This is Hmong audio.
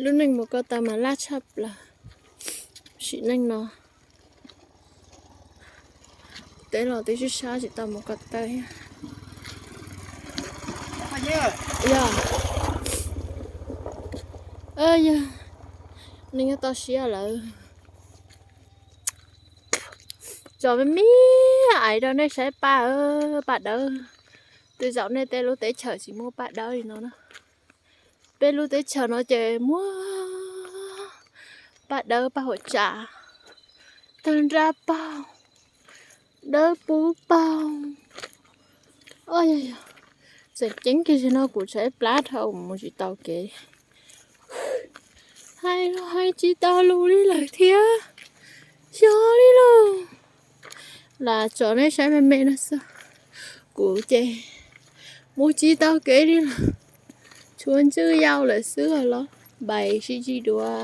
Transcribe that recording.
Lub neej mus ko taw mas laj tshaj plaws. Sim neej no teb los twb sib sab tsis tau mus ko taw. Yog, yog, neej nyob toj siab lawm. Tso me me ais rau nej saib paj, paj dawb. Tej zaum nej tej lub teb chaws tsis muaj paj dawb li no na. Peb lub teb chaws no ces muaj paj dawb, paj huam tsam, tag nrab paug, dawb pub paug. Tseem ceeb kiag zaum no kuv tshaib plab dhau mus tsis tau kev. Hais los hais tsis tau lus li lawm thiab. Xyov li lauj. Lam tso nej saib me me no xwb. Kuv ces mus tsis tau kev li lawm. Tshuav ntswj yau lawm xwb los npais sib ntsib dua.